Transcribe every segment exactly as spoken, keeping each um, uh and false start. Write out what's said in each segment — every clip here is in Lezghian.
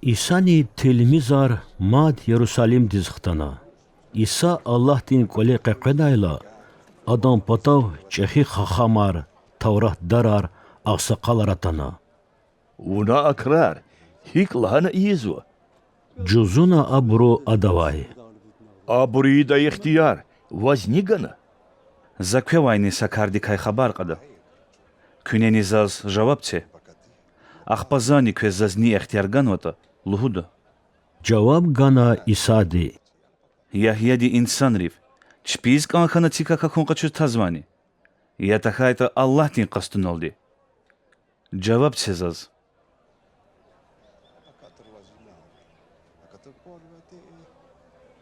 Исани тилмизар мад Ярусалимдиз хтана. Иса Аллагьдин КӀвале къекъведайла, Адан патав чӀехи хахамар, тавратдарар, агъсакъалар атана. Вуна, акрар, гьикӀ лагьана ийизва? жузуна абуру Адавай. Абуру ийидай ихтияр Ваз ни гана? За квевайни са кардикай хабар кьада. Куьнени Заз жаваб це, ахпа Зани квез Заз ни ихтияр ганватӀа лугьуда. жаваб гана Исади. Ягьяди инсанрив чпиз кӀан хьана цикак акун къачуз тазвани, я тахьайтӀа Аллагьдин къастуналди? Жаваб це Заз.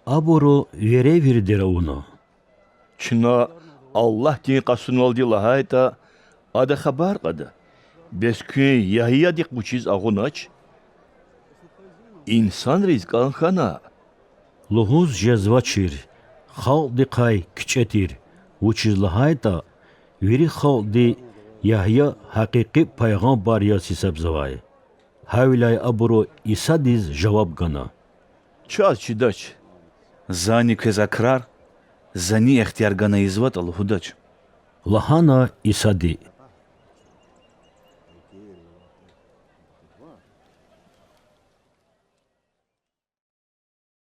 Абуру веревирдер авуна. Чна Аллагьдин къастуналди лагьайтӀа, Ада хабар кьада, бес куьн Ягьядихъ вучиз агъунач? Инсанриз кӀан хьана,– лугьуз жезвачир, халкьдихъай кичӀе тир, вучиз лагьайтӀа вири халкьди Ягья гьакъикъи пайгъамбар яз гьисабзавай. Гьавиляй абуру Исадиз жаваб гана. Чаз чидач. Зани квез акрар За ни ихтияр гана ийизватӀа лугьудач,– лагьана Исади.